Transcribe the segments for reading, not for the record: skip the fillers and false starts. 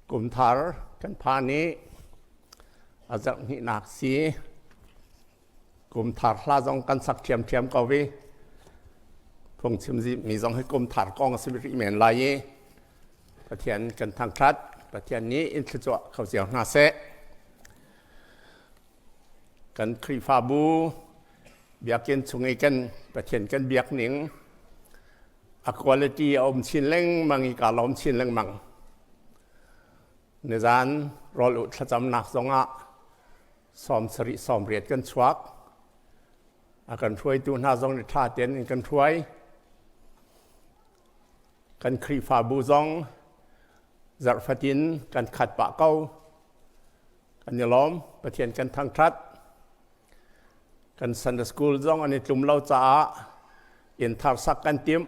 Kumthar kan phan i a zarh hnihnak si. Kumthar hla zong kan sak ṭhiamṭhiam ko i phungchim mi zong hi kumthar kong a si rih men lai i Pathian kan thangṭhat. Pathian nih in thluachuah kho cio hna seh. Kan Khrihfabu biakinn chung i kan Pathian kan biak ning a quality a um chin lengmang i kaa lawm chin lengmang. Nizan rawl uh thlacamnak zongah 70 80 kan chuak. A kan hruaitu hna zong nih ṭha tein in kan hruai. Kan Khrihfabu zong zarh fatin kan khat pah ko. Kan i lawm. Pathian kan thangṭhat. Kan Sunday school zong an i tlum lo caah inn thar sak kan timh.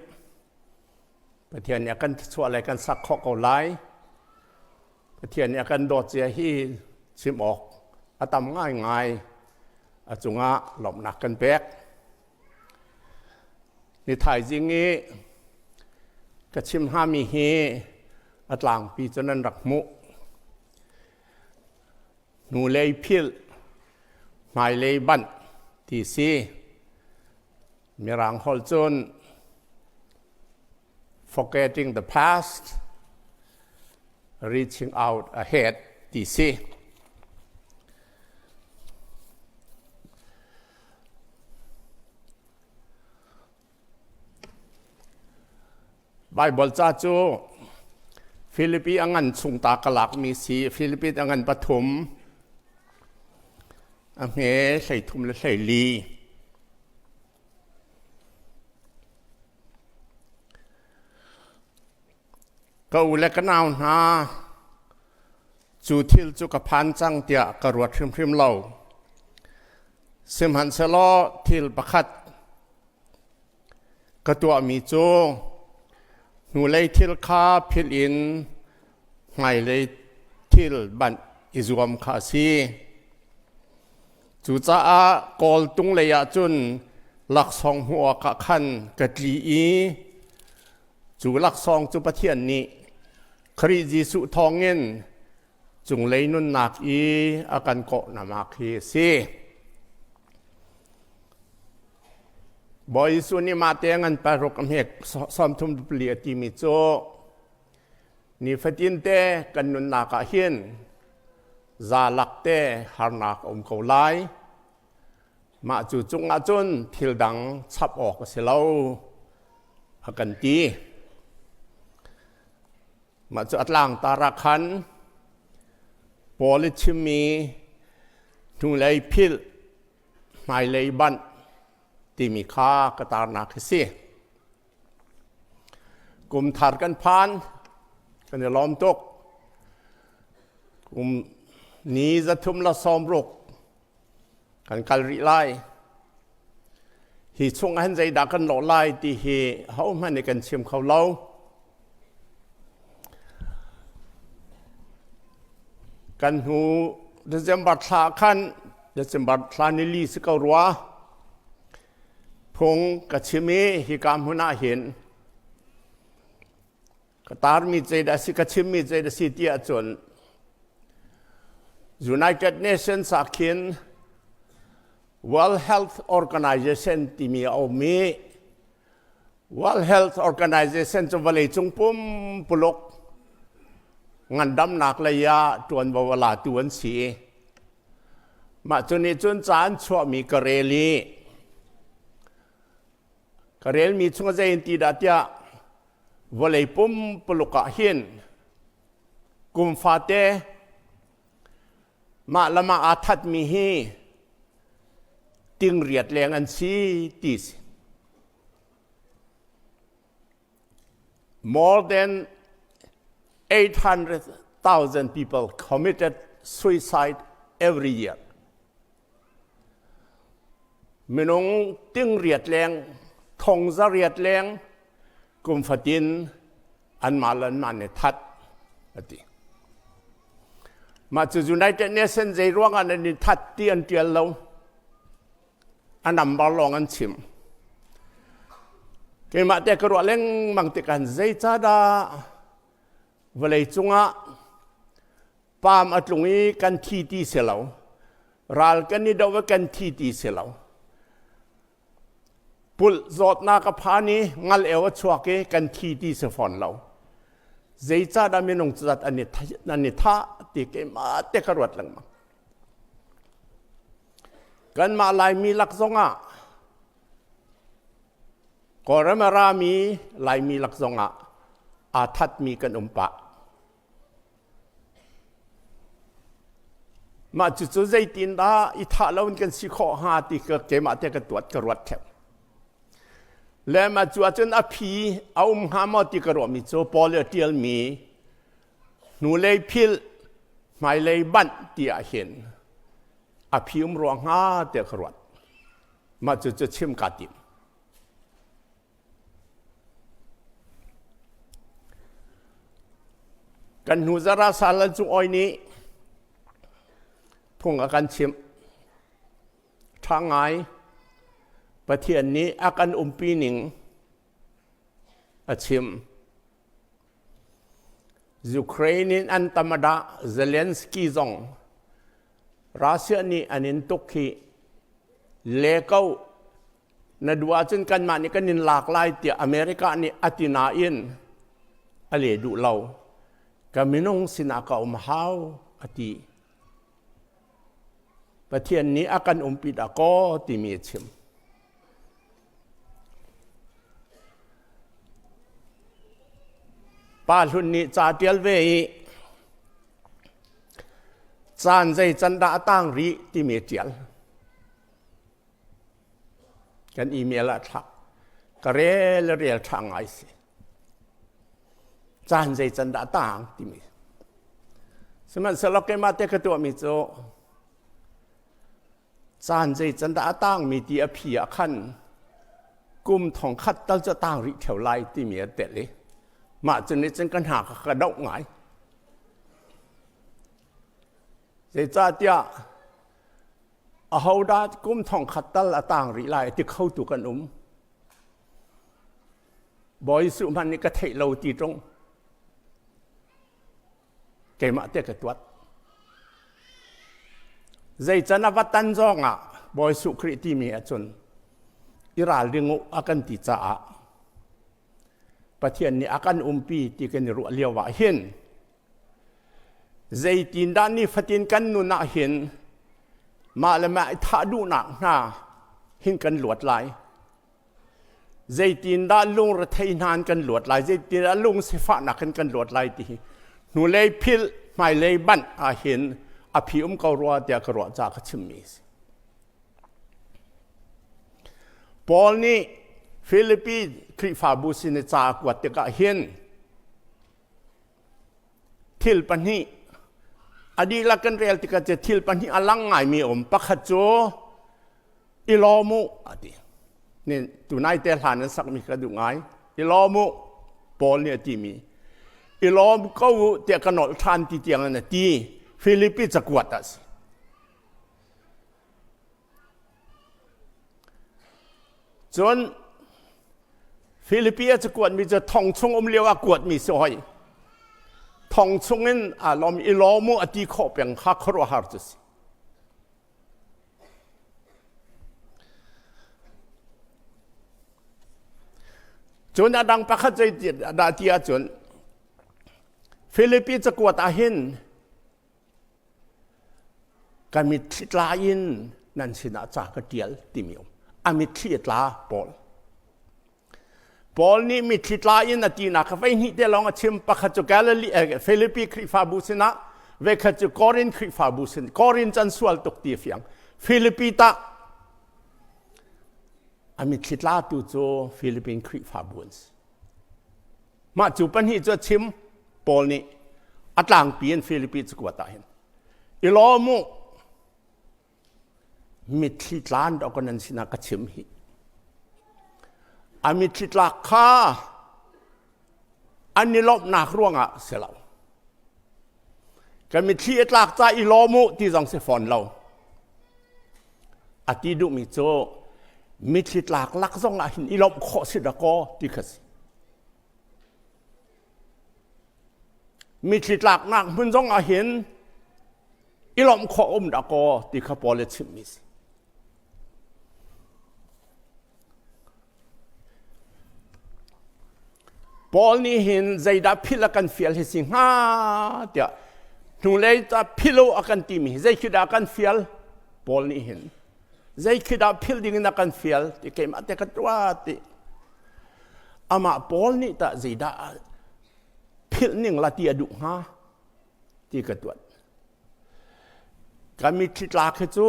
Pathian nih a kan thluachuah le kan sak khawh ko lai. Pathian nih a kan dawt cia hi chim awk a tam ngaingai. A cungah lawmhnak kan pek. Ni thaizing i ka chim hngami hi a tlangpi cu nan rak hmuh. Hnulei philh, hmailei banh ti si. Mirang holh cun forgetting the past, reaching out ahead ti si. Baibal ca cu Filipi a ngan chung ta ka lakmi si. Filipi a ngan pathum, a hme 13 le 14. Ka u le ka nau hna, cu thil cu ka phan cang tiah ka ruat hrimhrim lo. Sihmanhsehlaw thil pakhat ka tuahmi cu hnulei thil kha philh in hmailei thil banh i zuam kha a si. Cucaah kawltung lei ah cun laksawng hmuh awkah khan ka tli i cu laksawng cu Pathian nih Khrih Jesuh thawngin cunglei nunnak i a kan kawhnak hi a si. Bawi Jesuh nih mah te ngan paruk a hmek 34 a timi cu nifatin te kan nunnak ah hin zalak te harnak a um ko lai. Mah cu cungah cun thil dang chap awk a si lo a kan ti. Mah cu a tlangtar ah khan Paul i chimmi hnulei philh hmailei banh timi kha ka tarnak hi si. Kum thar kan phan, kan i lawm tuk. Kum ni 360 kan kal rih lai. Hi chung ah hin zeidah kan lawh lai ti hi hohmanh nih kan chim kho lo. Kan hnu December thla khan December thla nili si ko rua phung ka chim i hika hmun ah hin ka tarmi zeidah si ka chimmi zeidah si ti ahcun United Nations ah khin World Health Organization timi a um i World Health Organization cu vawleicung pumpuluk ngandamnak lei ah ṭuanvo a latu an si. Mah cu nih cun ca an chuahmi ka rel i ka relmi chung zei in ti dah tiah vawlei pumpuluk ah hin kum fate mah le mah aa thatmi hi 800 leng an si ti si. More than 800,000 people committed suicide every year. Minung 800 leng, 800,000 leng kum fatin anmah le anmah nih that a ti. Mah cu United Nations zei ruangah nan i that ti an tial lo. A number lawng an chim. Keimah te ka ruah lengmang tikah zeicadah vawlei cungah. Paam a tlung i kan thi ti si lo. Ral kan i do i kan thi ti si lo. Pulh zawtnak a phan i ngal eo a chuak i kan thi ti si fawn lo. Zeicahdah minung zat an i, an i thah ti keimah te ka ruat lengmang. Kanmah Laimi lak zongah Kawlram a rami Laimi lak zongah aa thatmi kan um pah. Mah cucu zeitindah i thah loin kan si khawh hnga ti ka keimah te ka tuat ka ruat theu. Le mah cu ahcun a phi a um hnga maw ti ka ruahmi cu Paul a ṭialmi hnulei philh hmailei banh ti ah hin a phi um rua hnga tiah ka ruat. Mah cucu chim kaa tim. Kan hnu zara sal cung oi nih phung a kan chimh. Ṭha ngai Pathian nih a kan umpi ning a chim. Ukraine in an tamada Zelensky zong Russia nih an in tuk hi le ko na duh ahcun kanmah nih kan in lak lai tiah America nih a ti nain a le duh lo. Ka minung sinah ka um hau a ti. Pathian nih a kan umpi dah kaw timi a chim. Pa hlun nih ca ṭial ve i caan zei can dah a tang rih timi a ṭial. Kan email ah thlah. Ka rel rel ṭha ngai si. Caan zei can dah tang timi. Sihmanhsehlaw keimah te ka tuahmi cu caan zei can dah a tangmi ti a phi ah khan kum thong khat tal cu tang rih theo lai timi a tel i mah cu nih cun ka hna ka ka doh ngai. Zeicahtiah ahodah kum thong khat tal a tang rih lai ti kho tu kan um. Bawi Jesuh hmanh nih ka theih lo ti ṭung. Keimah te ka tuat. Zeican a va tan zong ah Bawi Jesuh Khrih timi ahcun i ralring u a kan ti caah Pathian nih a kan umpi ti kan i ruah lio ah hin zeitindah nifatin kan nun ah hin mah le mah i thah duhnak hna hin kan luat lai. Zeitindah lungrethei hna in kan luat lai, zeitindah lung sifahnak in kan luat lai ti hi hnulei philh hmailei banh ah hin a phi um ko rua tiah ka ruah caah ka chimmi a si. Paul nih Filipi Khrihfabu sin i ca a kuat tikah hin thil pahnih a dihlak kan rel tikah thil pahnih a lang ngaimi a um. Pakhat cu i lawm u a ti. Ni tunai te hlan an sakmi ka duh ngai. I lawm u Paul nih a timi. I lawm ko u tiah ka nolh ṭhan ti tiang in a ti. Filipi cakuat ah a si. Cun Filipi a cakuatmi cu thong chung um lio ah kuatmi si hoi. Thong chung in aa lawm i lawm u a ti khawh peng kha khuaruahhar cu si. Cun a dang pakhat zei dah ti ahcun Filipi cakuat ah hin Ka mitthli tla in nan sinah ca ka ṭial timi um. A mitthli a tla Paul. Paul nih mitthli tla in a tinak kha voihnih te lawng a chim. Pakhat cu Galilee, eh, Philippi Khrihfabu sinah, voikhat cu Korin Khrihfabu sin. Korin can sual tuk ti a fiang. Philippi tah a mitthli tla tu cu Philippine Khrihfabu an si. Mah cu pahnih cu a chim Paul nih a tlangpi in Filipi cakuat ah hin i lawm u mitthli tlan dawk nan sinah ka chim hi a mitthli tlak kha an i lawmhnak ruangah si lo ka mitthli a tlak ca i lawm u ti zong si fawn lo a ti duhmi cu mitthli tlak lak zong ah hin i lawmh khawh si dakaw ti kha si mitthli tlaknak hmun zong ah hin. I lawmh khawh um dah kaw ti kha Paul a chimmi si. Paul nih hin zeidah philh a kan fial hi si hnga tiah hnulei ta philo a kan timi hi zei khi dah kan fial Paul nih hin zei khi dah philh ding in a kan fial ti keimah te ka tuah ti amah Paul nih tah zeidah philh ning la ti a duh hnga ti ka tuat Kan mitthli tlak hi cu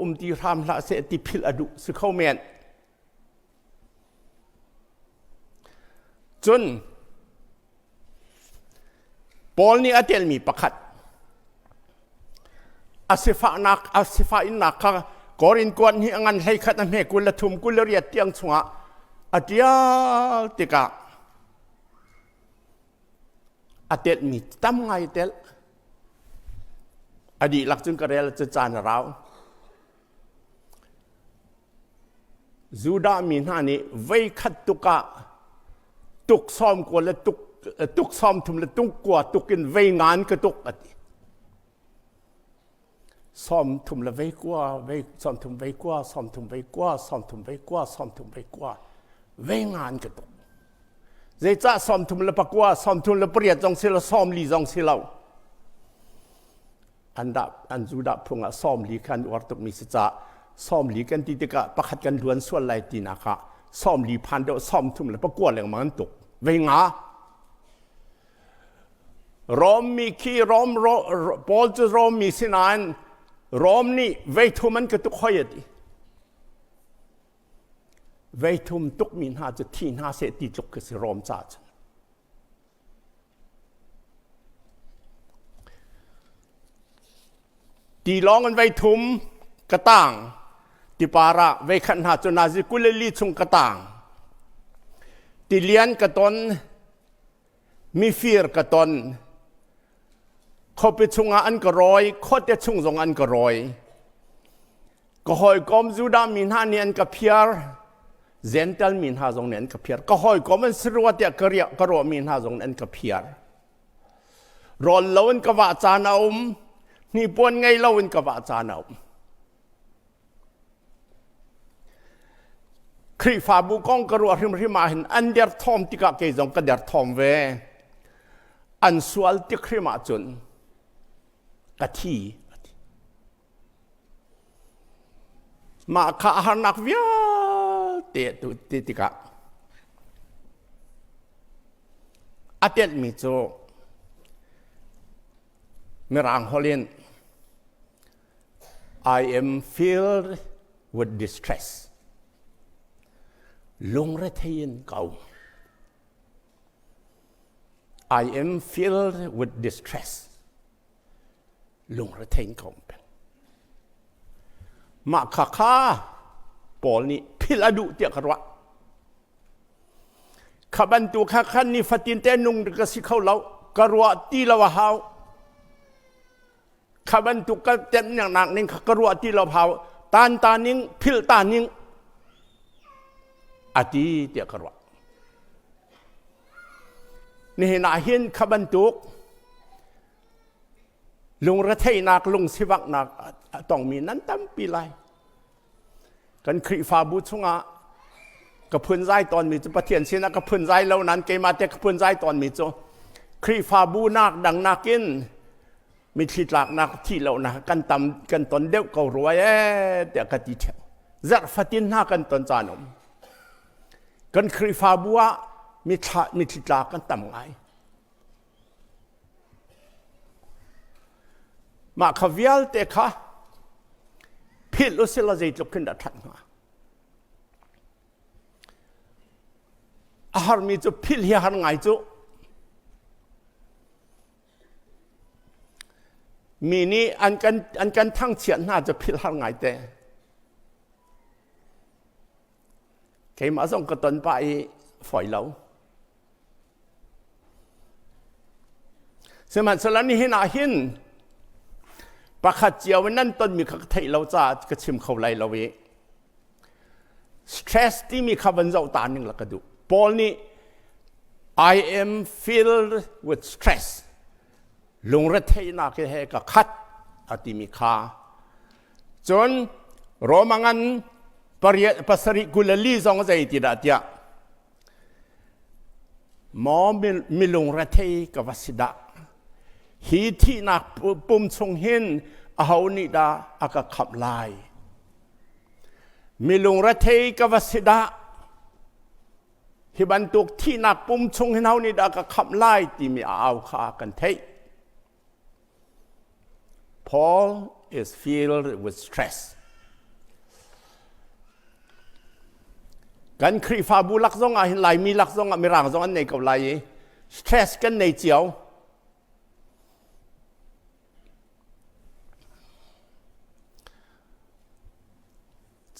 um ti hram hlah seh ti philh a duh si kho men. Cun Paul nih a telmi pakhat a sifahnak a sifah innak kha Korin kuan hi a ngan hlei khat a hme 23 28 tiang chungah a ṭial tikah a telhmi tam ngai telh a dihlak cun ka rel cu caan a rau Judah mi hna nih vei khat tuk ah tuk sawm kua le tuk tuk sawm thum le tuk kua tuk in vei ngan ka tuk a ti sawm thum le vei kua vei sawm thum vei kua sawm thum vei kua sawm thum vei kua sawm thum vei kua vei ngan ka tuk Zeicah 34, 38 zong si lo, 40 zong si lo. An dah an Judah phung ah 40 kha an uar tukmi si caah 40 kan ti tikah pakhat kan luan sual lai tinak ah 40 phan deuh 39 lengmang an tuk. Vei nga. Rom mi khi Rom Paul cu Rom mi si nain Rom nih vei thum an ka tuk hoi a ti. Veithum tukmi hna cu thi hna seh ti tluk khi si Rom ca cun. Tilawng in veithum ka tang tipar ah veikhat hna cu nazi 24 chung ka tang. Tilian ka ton, mifir ka ton, khuapi chungah an ka rawi, khuate chung zong an ka rawi. Ka hawikom Judah mi hna nih an ka phiar, Gentle mi hna zong nih an ka phiar. Ka hawikom an si rua tiah ka riah ka ruah mi hna zong nih an ka phiar. Rawl lo in ka vah caan a um, hnipuan ngei lo in ka vah caan a um. Khrihfabu kong ka ruah hrimhrim ah hin an derthawm tikah kei zong ka derthawm ve. An sual tik hrim ahcun ka thi. Mah kha a harnak vialte tu ti tikah a telhmi cu Mirang holh in I am filled with distress. Lungrethei in ka um. I am filled with distress. Lungrethei in ka um peng. Mah kha kha Paul nih philh a duh tiah ka ruah. Kha bantuk kha khan nifatin te nung ka si kho lo, ka ruah ti lo a hau. Kha bantuk ka temnak ning kha ka ruah ti lo hau, tan ta ning, philh ta ning a ti tiah ka ruah. Nihin ah hin kha bantuk lungretheihnak lungsivanghnak a tongmi nan tampi lai. Kan Khrihfabu chungah ka phunzai tawnmi cu Pathian sinah ka phunzai lo nain keimah te ka phunzai tawnmi cu Khrihfabu nak dang nakin mitthli tlaknak thih lonak kan tam kan ton deuh ko rua ee tiah ka ti ṭheo. Zarh fatin hna kan ton caan um. Kan Khrihfabu ah mithla mitthli tla kan tam ngai. Mah kha vialte kha philh usih law zeitluk khin dah ṭhat hnga. A harmi cu philh hi har ngai cu. Mi nih an kan thangchiat hna cu philh har ngai te. Keimah zong ka ton pah i fawi lo. Sihmanhsehlaw nihin ah hin pakhat cio in nan tonmi kha ka theih lo caah ka chim kho lai lo i stress timi kha van zoh ta ning la ka duh. Paul nih I am filled with stress. Lungretheihnak he ka khat. a timi kha. Cun Roma ngan pariat pasarih 24 zong zei ti dah tiah Maw milung rethei ka va si dah. Hi thihnak pum chung hin aho nih dah a ka khamh lai? Milung rethei ka va si dah. Hi bantuk thihnak pum chung hin aho nih dah ka khamh lai timi a au kha kan theih. Paul is filled with stress. Kan Khrihfabu lak zong ah hin Laimi lak zong ah Mirang zong an nei ko lai i stress kan nei cio.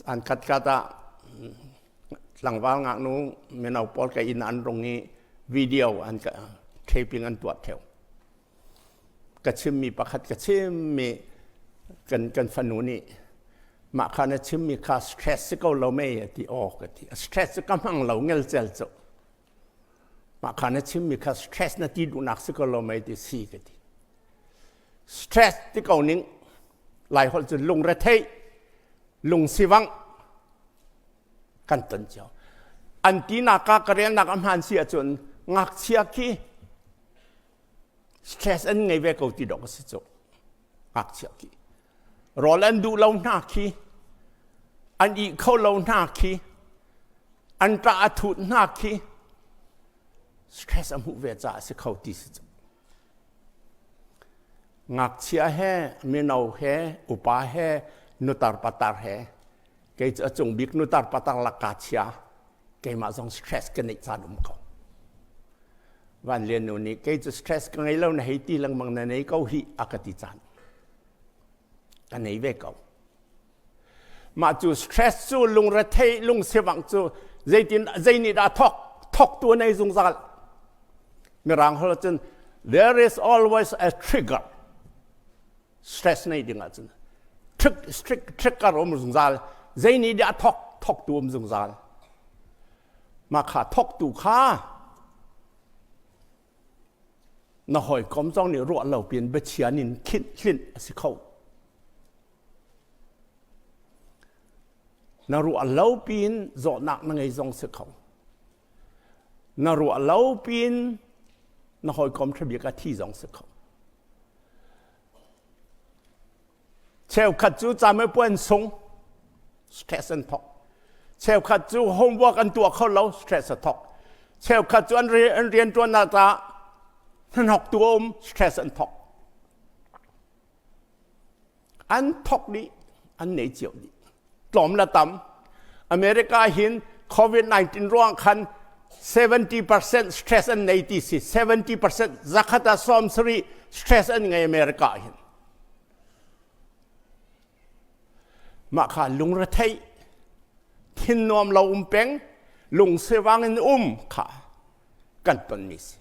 An khat khat ah tlangval ngaknu mino pawl ka inn an rung i video an ka taping an tuah theo. Ka chimmi pakhat ka chimmi kan kan fanu nih mah kha na chimmi kha stress si ko lo mei a ti aw ka ti stress cu ka hmang lo ngelcel cu mah kha na chimmi kha stress na ti duhnak si ko lo mei ti si ka ti stress ti ko ning lai holh cu lungretheih lungsivangh kan ton cio an tinak ka ka relnak a hmaan si ahcun ngakchia khi stress an ngei ve ko ti dawk a si cu ngakchia khi rawl an duh lo hna khi an ih kho lo hna khi an ṭah a thut hna khi stress a hmuh ve caah a si kho ti si cu ngakchia he mino he upa he nutar patar he kei cu a cung bik nutar patar lakka chia keimah zong stress ka neih caan um ko van lian nu nih kei cu stress ka ngei lo na hei ti lengmang na nei ko hi a ka ti caan ka nei ve ko mah cu stress cu lungrethei lungsivang cu zeitin zei nih dah thok thok tu nei zungzal mirang hol cun there is always a trigger stress nei ding ahcun trick strict trigger um zungzal zei nih dah thok thok tu um zungzal mah kha thok tu kha na hawikom zong nih ruah lo piin biachia in khinh hlinh a si kho. Na ruah lo piin zawtnak na ngei zong si kho. Na ruah lo piin na hawikom ṭhabik a thi zong si kho. Cheukhat cu camepuan sung stress an thok. Cheukhat cu homework an tuah kho lo stress a thok. Cheukhat cu an an rianṭuannak caah hnahnok tu a um stress an thok. An thok dih, an nei cio dih. Tlawm le tam. America hin COVID-19 ruang khan 70% stress an nei ti si 70% zakhat ah sawm sarih stress an ngei America hin mah kha lungretheih thin nuam lo um peng lungsivang in um kha kan tonmi si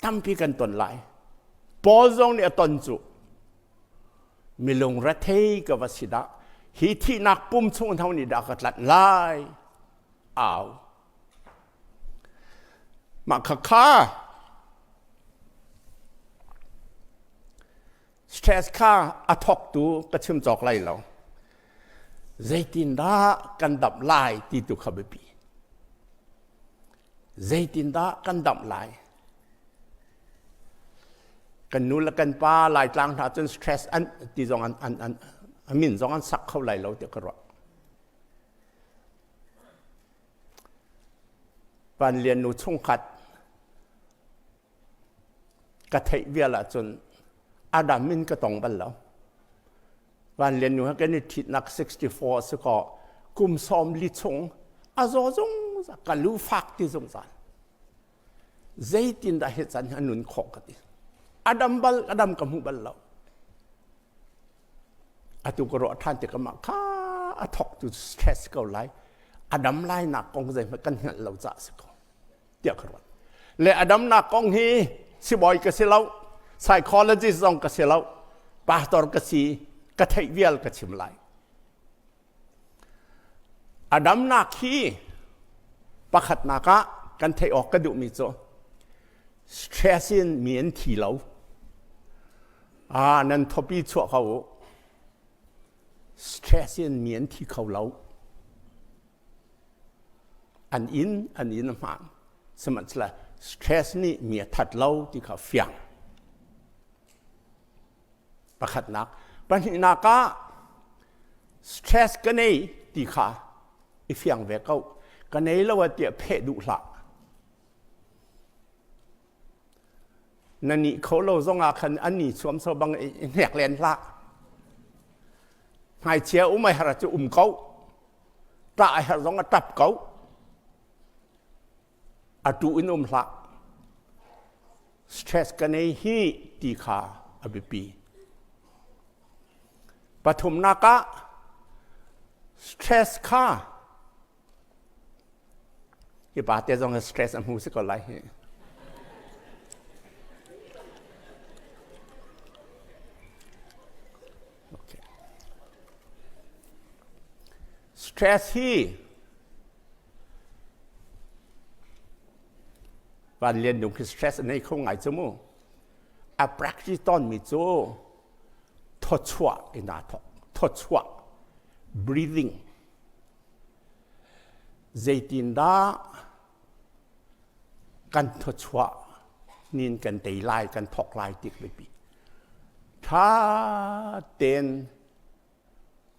tampi kan ton lai Paul zong nih a ton cu milung rethei ka va si dah hi thihnak pum chung tho nih dah ka tlanh lai au mah kha kha stress kha a thawktu ka chim cawk lai lo zeitindah kan damh lai ti tu kha biapi zeitindah kan damh lai kan nu le kan pa laitlang hna cun stress an ti zong an an an a min zong an sak kho lai lo ti ka ruah Pan Lian nu chungkhat ka theih vial ahcun Adam in ka tong bal lo. Van Lian nu he kan i ṭhitnak 64 si kaw kum 40 chung a zaw zungzal ka lu fak ti zungzal. Zeitin dah hi can hi a nun khawh ka ti. Adam bal Adam ka hmu bal lo. Atu ka ruah ṭhan tikah mah kha a thawk tu stress ko lai. A dam lai nak kong zeihmanh kan hngalh lo caah si ko tiah ka ruat. Le a damnak kong hi sibawi ka si lo, psychologist zong ka si lo, pastor ka si, ka theih vial ka chim lai. A damnak hi pakhatnak ah kan theih awk ka duhmi cu stress in mi an thi lo. Ah, nan thopi chuah ko u. Stress in mi an thi kho lo. An inn, an inn a hmaan. Sihmanhsehlaw stress nih mi a that lo ti kha fiang. Pakhatnak. Pahnihnak ah stress ka nei ti kha i fiang ve ko. Ka nei lo ah tiah pheh duh hlah. Na nih kho lo zong ah khan an ni chuam so bang i hnek len hlah. Hmaichia um ai har cu um ko. Ṭah ai har zong a ṭap ko. A tu in um hlah. Stress ka nei hi ti kha a biapi. Pathumnak ah stress kha hi pa te zong stress a hmu si ko lai hi. Okay. Stress hi Van Lian Nung khi stress a nei kho ngai cu mu. A practice tawnmi cu thawchuah in aa thawk. Thawchuah. Breathing. Zeitindah kan thawchuah nin kan tei lai, kan thawk lai ti biapi. Tha tein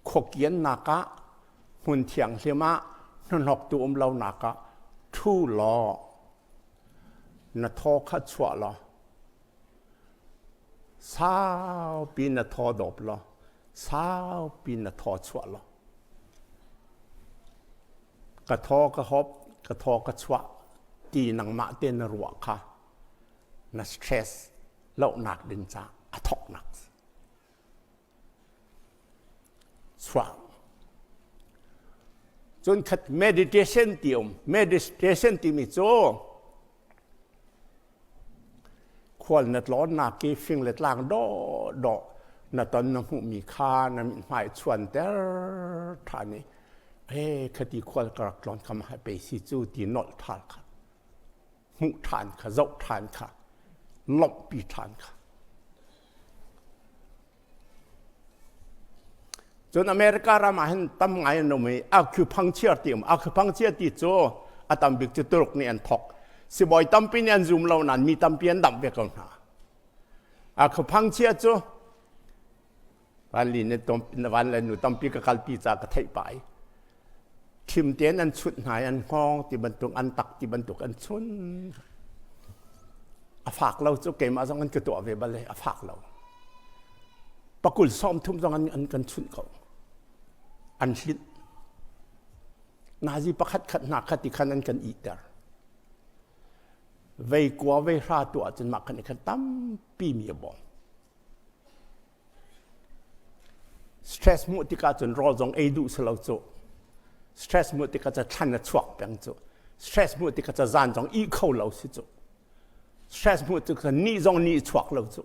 khuakiannak ah hmun thianghlim ah hnahnawktu um lonak ah ṭhu law na thaw kha chuah law saupi na thaw dawp law saupi na thaw chuah law ka thaw ka hop ka thaw ka chuah ti nangmah te na ruah kha na stress lohnak ding ca a thawknak Chuah. Cun khat meditation ti um. Meditation timi cu khual na tlawnnak i fing le tlang dawh dawh na ton na hmuhmi kha na mithmai chuanter ṭhan i he khati khual ka rak tlawn kham hai pe si cu ti nolh ṭhal kha hmuh ṭhan kha zoh ṭhan kha lawmhpi ṭhan kha Cun America ram ah hin tam ngai an um i acupuncture ti um. Acupuncture ti cu a tam bik cu Turk nih an thok. Sibawi tampi nih an zum lo nain mi tampi an damh ve ko hna. Acupuncture cu vanli ne tom van le nu tampi ka kalpi ca ka theih pai. Thim tein an chunh hna i an hngawng ti bantuk an tak ti bantuk an chun. A fak lo cu keimah zong an ka tuah ve bal a fak lo. Pakul sawm thum zong an, an kan chunh ko. An hlinh. Nazi pakhat khat hna khat ti khan an kan iter. Vei kua vei hra tuah cun mah khan i khan tampi mi a bawm. Stress hmuh tikah cun rawl zong ei duh si lo cu. Stress hmuh tikah cu thlan a chuak peng cu. Stress hmuh tikah cu zan zong ih kho lo si cu. Stress hmuh tikah ni zong ni chuak lo cu.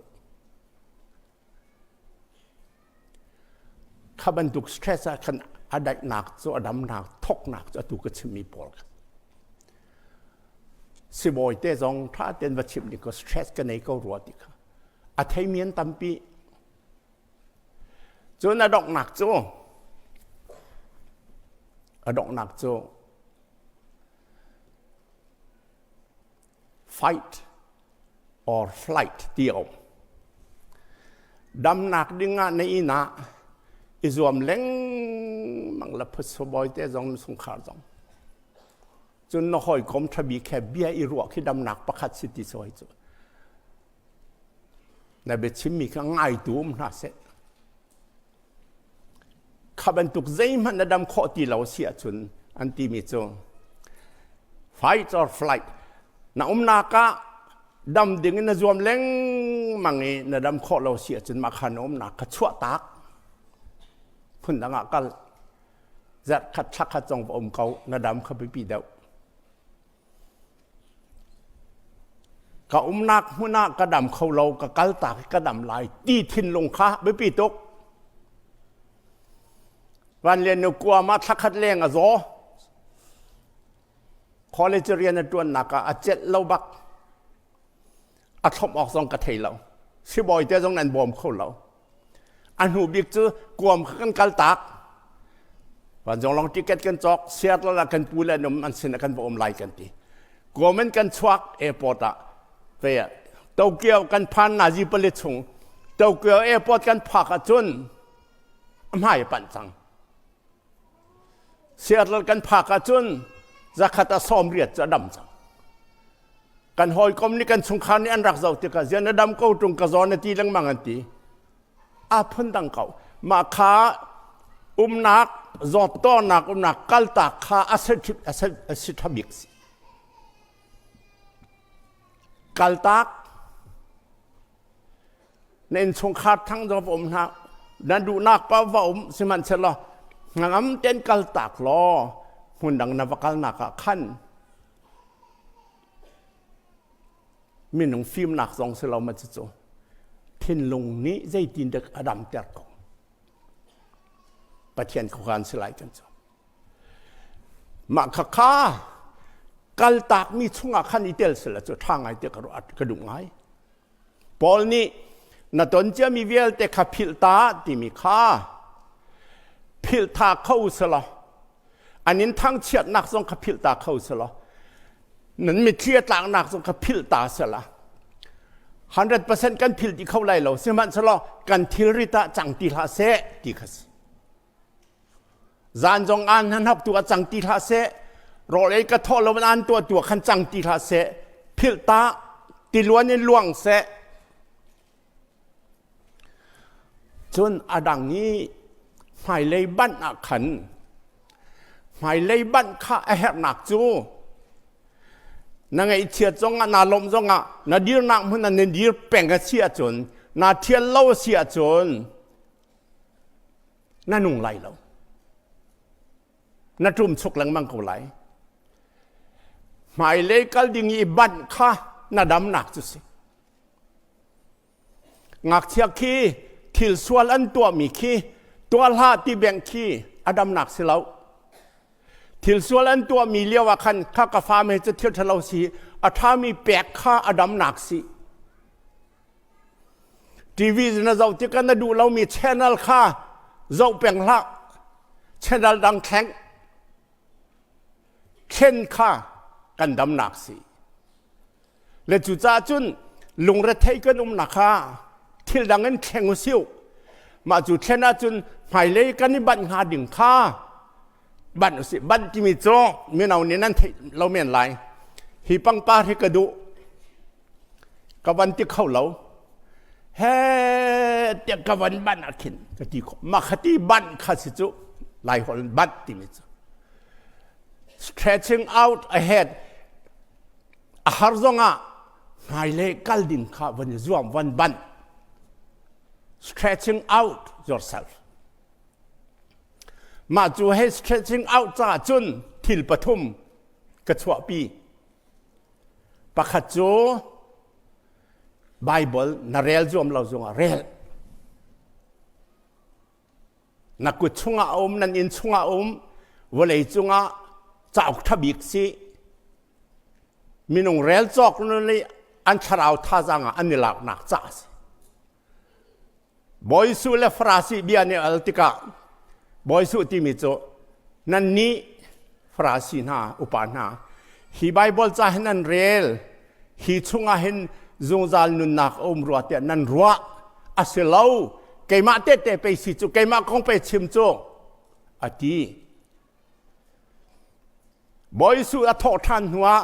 Kha bantuk stress ah khan a daihnak cu a damnak thoknak cu atu ka chimmi pawl kha. Sibawi te zong tha tein va chimh ding ko stress ka nei ko rua ti kha. A theimi an tampi. Cun a donghnak cu a donghnak cu fight or flight ti a um. Damnak dingah na inn ah i zuam lengmang la phusabawi te zong chungkhar zong. Cun na hawikom ṭhabik he bia i ruah khi damnak pakhat si ti sawi cu. Na biachimmi kha ngaitu um hna seh. Kha bantuk zeihmanh na dam khawh ti lo si ahcun an timi cu fight or flight na umnak ah dam ding in na zuam lengmang i na dam khawh lo si ahcun mah kha na umnak kha chuah tak phundang ah kal zarh khat thla khat zong va um ko na dam kha biapi deuh Ka umnak hmun ah ka dam kho lo, ka kal tak i ka dam lai ti thinlung kha biapi tuk. Van Lian nu kuam ah thlakhat leng a zaw. College rian a ṭuannak ah a celh lo bak. A thlop awk zong ka thei lo. Sibawi te zong nan bawm kho lo. A hnu bik cu kuam kha kan kal tak. Vanzong ticket kan cawk, Seattle ah kan pu le an um an sin ah kan va um lai kan ti. Kuam in kan chuak airport ah ve Tokyo kan phan nazi pali chung Tokyo airport kan phak ahcun a hmai a panh cang. Seattle kan phak ahcun zakhat ah 80 cu a dam cang. Kan hawikom nih kan chungkhar nih an rak zoh tikah zian na dam ko ṭung ka zaw na ti lengmang an ti. Aa phundang ko. Mah kha umnak zawttornak umnak kaltak kha a si ṭha bik si. Kaltak na innchungkhar thang zong va um hna na duhnak paoh va um sihmanhsehlaw hnangam tein kaltak law hmun dang na va kalnak ah khan minung fimnak zong si lo ma cucu thinlung nih zeitin dak a damter ko Pathian khuakhan si lai kan cu mah kha kha kaltakmi chungah khan i tel sila cu ṭha ngai te ka ruah ka duh ngai Paul nih na ton ciami vialte kha philh ta timi kha philh tha kho selaw an in thangchiatnak zong kha philh ta kho selaw nan mitthli a tlaknak zong kha philh ta sela 100% kan philh ti kho lai lo sihmanhsehlaw kan thilrit ah cang ti hlah seh ti kha si Zan zong aan han hok tu a cang ti hlah seh. Rawl ei ka thawh lo an tuah tu khan cang ti hlah seh. Philh ta tiluan in luang seh. Cun a dang i hmailei banh ah khan hmailei banh kha a herhnak cu na ngaihchiat zongah naa lawmh zongah na dirnak hmun ah na dir peng a si ahcun naa thial lo a si ahcun na nung lai lo na ṭum chuk lengmang ko lai hmailei kal ding i banh kha na damnak cu si ngakchia khi thil sual an tuahmi khi tuah hlah ti beng khi a damnak si lo thil sual an tuahmi lio ah khan kha ka fa me cu thil ṭhalo si a ṭhami pek kha a damnak si TV na zoh tikah na duh lomi channel kha zoh peng hlah. Channel dang thleng. Thlen kha kan damnak si. Le cucaah cun lungrethei kan umnak kha thil dang in thleng u siu. Mah cu thlen ahcun hmailei kan i banh hnga ding kha banh usih. Banh timi cu mino nih nan theih lo men lai. Hi pangpar hi ka duh. Ka van ti kho lo. He tiah ka van banh ah khin ka ti khawh. Mah kha ti banh kha si cu Laiholh in banh timi cu. Stretching out ahead a har zongah hmailei kal ding kha van i zuam van banh. Stretching out yourself. Mah cu he stretching out caah cun thil pathum ka chuahpi. Pakhat cu Bible na rel zuam lo zongah rel. Na kut chungah a um, nan inn chungah a um, vawlei cungah cauk ṭha bik si. Minung rel cawk le an thlarau thazaang ah an i laknak ca a si. Bawi Jesuh le Farasi bia nih al tikah Bawi Jesuh timi cu nannih Farasi hna upa hna hi Baibal ca hin nan rel hi chungah hin zungzal nunnak a um rua tiah nan ruah a si lo keimah tehte pei si cu keimah kong pei chim cu a ti Bawi Jesuh a thawh ṭhan hnuah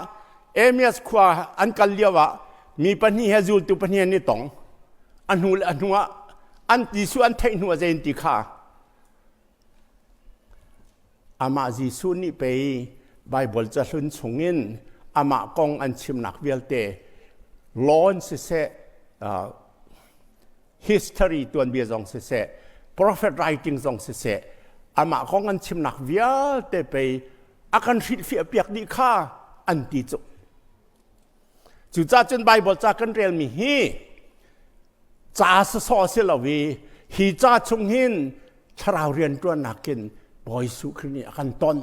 Emmaus khua an kal lioah mi pahnih he zultu pahnih an i tong. A hnu le a hnuah an Jesuh an theih hnuah zei an ti kha amah Jesuh nih pei Baibal cahlun chungin amah kong an chimnak vialte law in siseh uh, history tuanbia zong siseh prophet writing zong siseh amah kong an chimnak vialte pei a kan hrilhfiah piak dih kha an ti cu cucaah cun Bible ca kan relmi hi ca sawsawh si lo i hi ca chung hin thlarau rianṭuannak in Bawi Jesuh Khrih nih a kan ton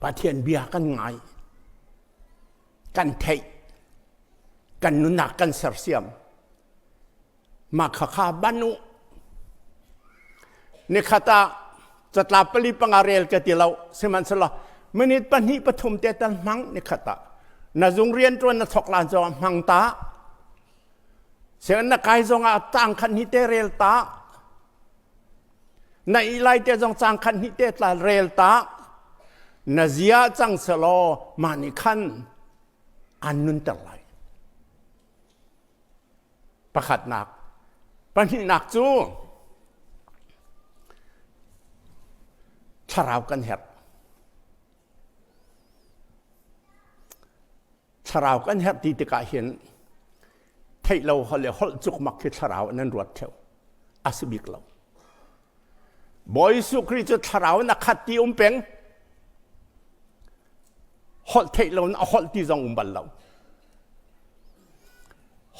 Pathian bia kan ngai kan theih. Kan nunnak kan sersiam. Mah khakha ban u. Nikhat ah catlap pali panga rel ka ti lo. Sihmanhsehlaw minute pahnih pathum te tal hmang nikhat ah. Na zung rian ṭuan na thok lan zong hmang ta. Sianginn na kai zong ah tang khat hnih te rel ta. Na i lai te zong cang khat hnih te tla rel ta. Na zia cang selaw mah nih khan an nunter lai. Pakhatnak. Pahnihnak cu thlarau kan herh. Thlarau kan herh ti tikah hin theih lo holh le holh cukmak khi thlarau nan ruat theo. A si bik lo. Bawi Jesuh Khrih cu thlarau in a khat ti um peng. Holh theih lo in a holh ti zong um bal lo.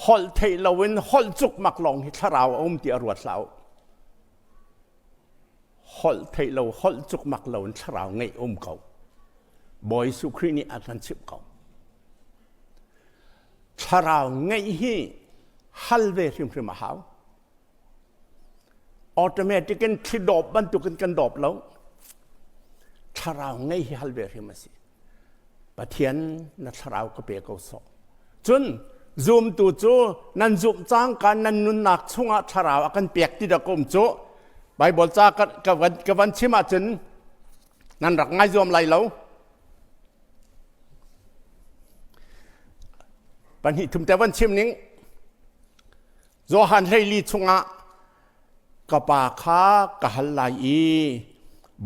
Holh theih lo in holh cukmak lawng hi thlarau a um ti a ruat hlah u. Holh theih lo holh cukmak lo in thlarau ngeih um ko. Bawi Jesuh Khrih nih a kan chimh ko. Thlarau ngeih hi hal ve hrimhrim a hau. Automatic in thli dawp bantukin kan dawp lo. Thlarau ngei hi hal ve hrim a si. Pathian na thlarau ka pe ko sawh. Cun zumtu cu nan zumh cangka nan nunnak chungah thlarau a kan pek ti dah ka um cu. Bible ca ka, ka, van, ka van chim ahcun nan rak ngai zuam lai lo. Pahnih thum te van chim ning. Johan 14 chungah ka pa kha ka hal lai i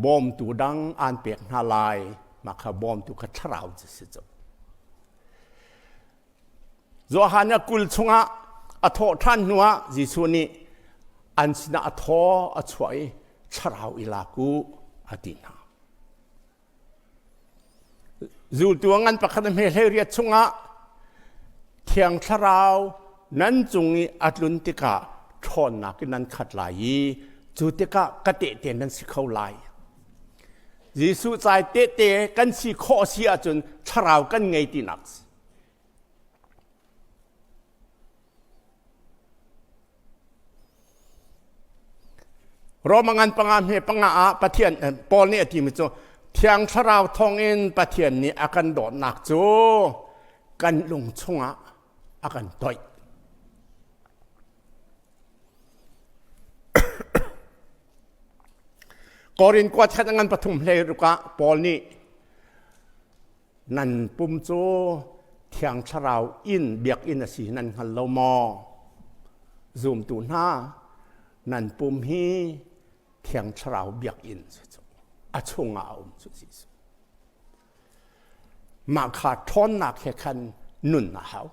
bawmtu dang aan pek hna lai mah kha bawmtu kha thlarau cu si cu Johan a kul chungah a thawh ṭhan hnuah Jesuh nih an sinah a thaw a chuah i thlarau i lak u a ti hna. Zultu a ngan pakhat a hme 18 chungah Thiang Thlarau nan cung i a tlun tikah ṭhawnnak in nan khat lai i cu tikah ka tehte nan si kho lai. Jesuh cai tehte kan si khawh si ahcun thlarau kan ngei tinak si. Roma ngan panga hme panga ah Pathian Paul nih a timi cu Thiang Thlarau thawngin Pathian nih a kan dawtnak cu kan lung chungah a kan toih. Korin kuat khat ngan pathum hlei ruk ah Paul nih Nan pum cu Thiang Thlarau inn biakinn a si nan hngal lo maw? Zumtu hna, nan pum hi Thiang Thlarau biakinn cu a chungah a um cu Jesuh. Mah kha ṭhawnnak he khan nun a hau.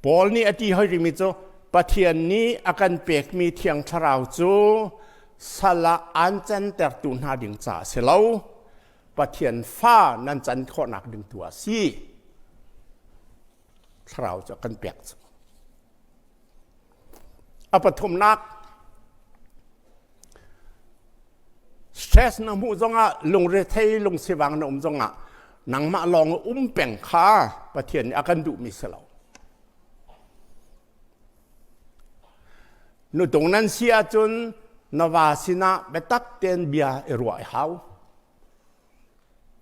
Paul nih a ti hoi rihmi cu Pathian nih a kan pekmi Thiang Thlarau cu sal ah aan cantertu hna ding caah a si lo. Pathian fa nan can khawhnak ding tu a si. Thlarau cu a kan pek cu. A pathumnak stress na hmuh zongah lungrethei lungsivang na um zongah nangmah lawng um peng kha Pathian nih a kan duhmi si lo. Nutung nan si ahcun na va sinah biatak tein bia i ruah i hau.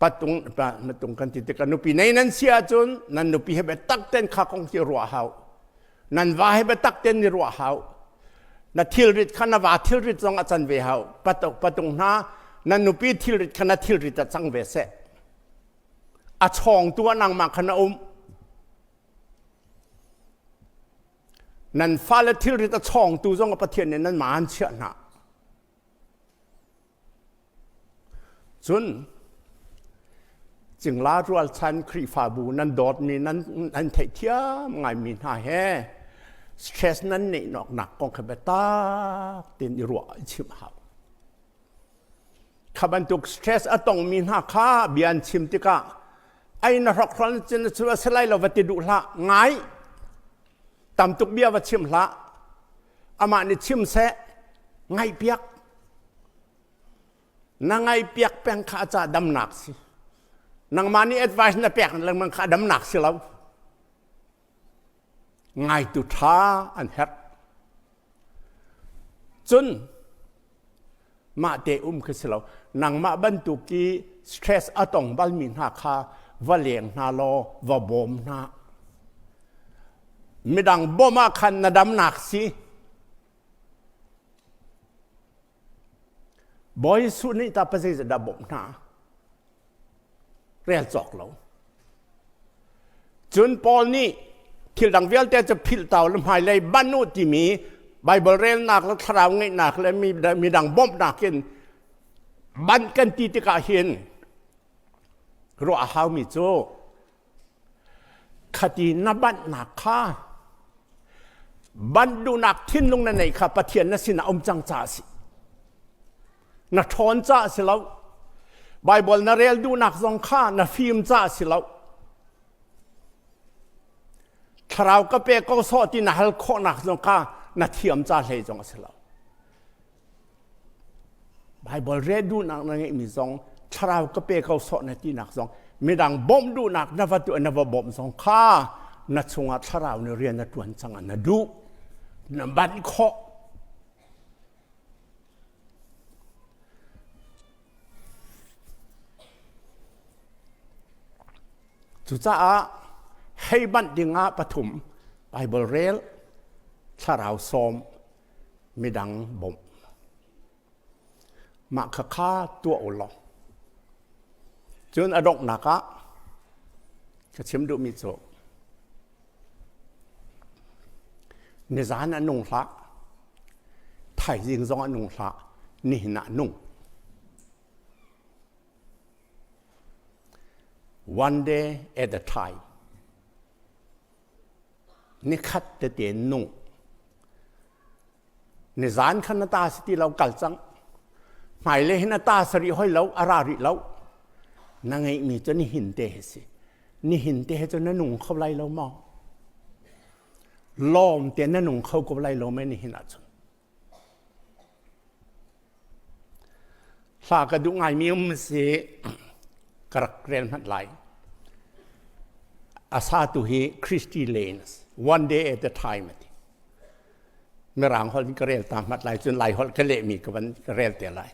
Patung pa nutung kan ti tikah nupi nei nan si ahcun nan nupi he biatak tein kha kong hi ruah hau. Nan va he biatak tein ni ruah hau. Na thilrit kha na va thilrit zong a can ve hau. Patung patung hna nan nupi thilrit kha na thilrit a cang ve seh. A chawngtu ah nangmah kha na um. Nan fale thilrit a chawngtu zong a Pathian nih nan ma an chiah hna. Cun cingla rualchan Khrihfabu nan dawtmi nan nan theihthiam ngaimi hna he stress nan neih nak kong kha biatak tein i ruah i chimh hau. Kha bantuk stress a tongmi hna kha bia an chim tikah ai na hrokhrol cun cu a si lai lo va ti duh hlah ngai tam tuk bia va chim hlah amah nih chim seh ngaihpiak na ngaihpiak peng kha a ca damnak si. Nangmah nih advice na pek lengmang kha damnak si lo. Ngaitu ṭha an herh. Cun mah te um khi si lo. Nangmah bantuk i stress a tong balmi hna kha va leng hna law va bawm hna. Midang bawm ah khan na damnak si. Bawi Jesuh nih ta pa zeizat dah bawmh hna? Rel cawk lo. Cun Paul nih thil dang vialte cu philh tau le hmailei ban u timi Baibal relnak le thlarau ngeihnak le midang bawmhnak in ban kan ti tikah hin ruah a haumi cu Khati na banhnak kha banh duhnak thinlung na neih kha Pathian na sinah um cang caah a si. Na ṭhawn caah a si lo. Baibal na rel duhnak zong kha na fim caah a si lo. Thlarau ka pe ko sawh ti na hal khawhnak zong kha na thiam ca hlei zong a si lo. Baibal rel duhnak na ngeihmi zong thlarau ka pe ko sawh na tinak zong midang bawmh duhnak na va tuah na va bawmh zong kha na chungah thlarau nih rian na ṭuan cang ah na duh na banh khawh. Cucaah hei banh dingah pathum Baibal rel thlarau sawm midang bawmh. Mah khakha tuah u law. Cun a donghnak ah ka chim duhmi cu nizan a nung hlah, thaizing zong a nung hlah, nihin ah nung. One day at a time. Nikhat tete nung. Nizan khan na ta si ti lo kal cang. Hmailei hin a ta sari hoi lo, a ra rih lo. Na ngeihmi cu nihin te hi si. Nihin te hi cu na nung kho lai lo maw? Lawm te na nung kho ko lai lo mei nihin ahcun. Hla ka duh ngaimi um si ka rak rel hmanh lai. A satu hi Christy Lane, One Day at a Time ati. Mirang holh in ka rel ta hmat lai cun Lai holh ka lehmi ka van ka rel te lai.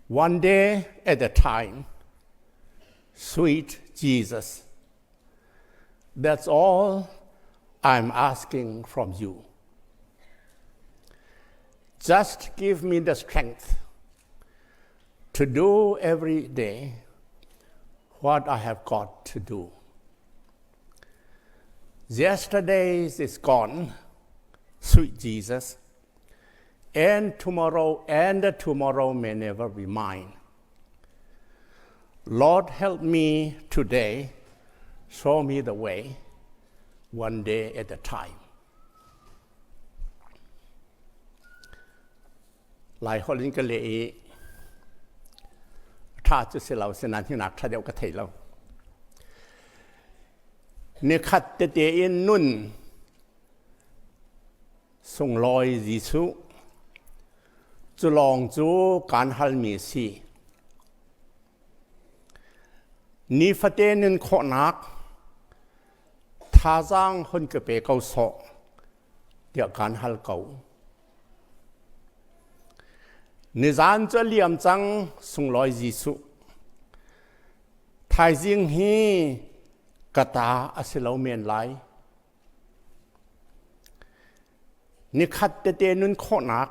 One day at a time, sweet Jesus, That's all I'm asking from you. Just give me the strength to do every day what I have got to do. Yesterday's is gone, sweet Jesus, and tomorrow and tomorrow may never be mine. Lord, help me today. Show me the way, one day at a time. Lai holh in ka leh i ṭha cu si lo sinan hinak ṭha deuh ka thei lo. Nikhat tete in nun Sunglawi Jesuh, cu lawng cu kaan halmi a si. Nifate nun khawhnak thazaang hun ka pe ko sawh tiah kaan hal ko. Nizan cu a liam cang sunglawi Jesuh. Thaizing hi ka ta a si lo men lai. Nikhat tete nun khawhnak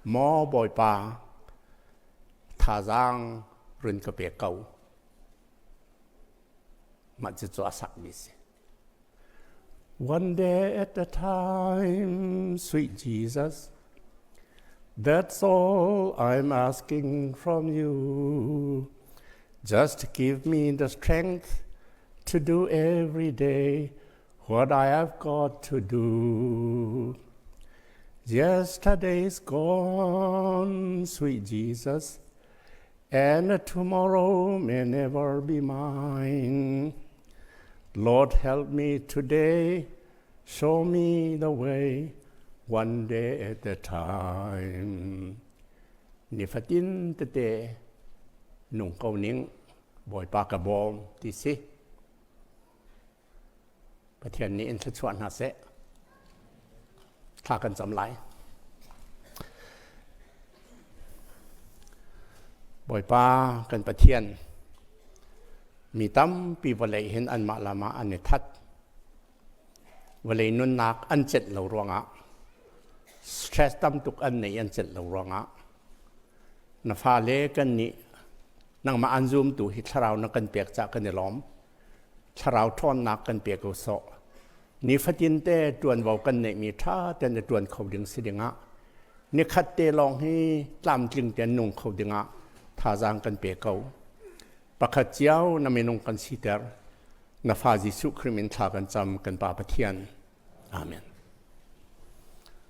maw Bawipa thazaang run ka pe ko. Mah cucu a sakmi si. One day at a time, sweet Jesus, that's all I'm asking from you. Just give me the strength to do every day what I have got to do. Yesterday's gone, sweet Jesus, and tomorrow may never be mine. Lord, help me today, show me the way, one day at a time. Nifatin tete. Nung ko ning Bawipa ka bawm ti si. Pathian nih in thluachuah hna seh. Thla kan cam lai. Bawipa kan Pathian mi tampi vawlei hin anmah lam ah an i that. Vawlei nunnak an celh lo ruangah stress tam tuk an nei an celh lo ruangah na fale kan nih nangmah an zumtu hi thlarau na kan pek cah kan i lawm. Thlarau ṭhawnnak kan pe ko sawh. Nifatin te ṭuanvo kan neihmi ṭha tein na ṭuan kho ding si dingah nikhat te lawng hi tlamtling tein nung kho dingah thazaang kan pe ko. Pakhat cio na minung kan siter. Na fa Jesuh Khrih min thla kan cam kan Pa Pathian. Amen.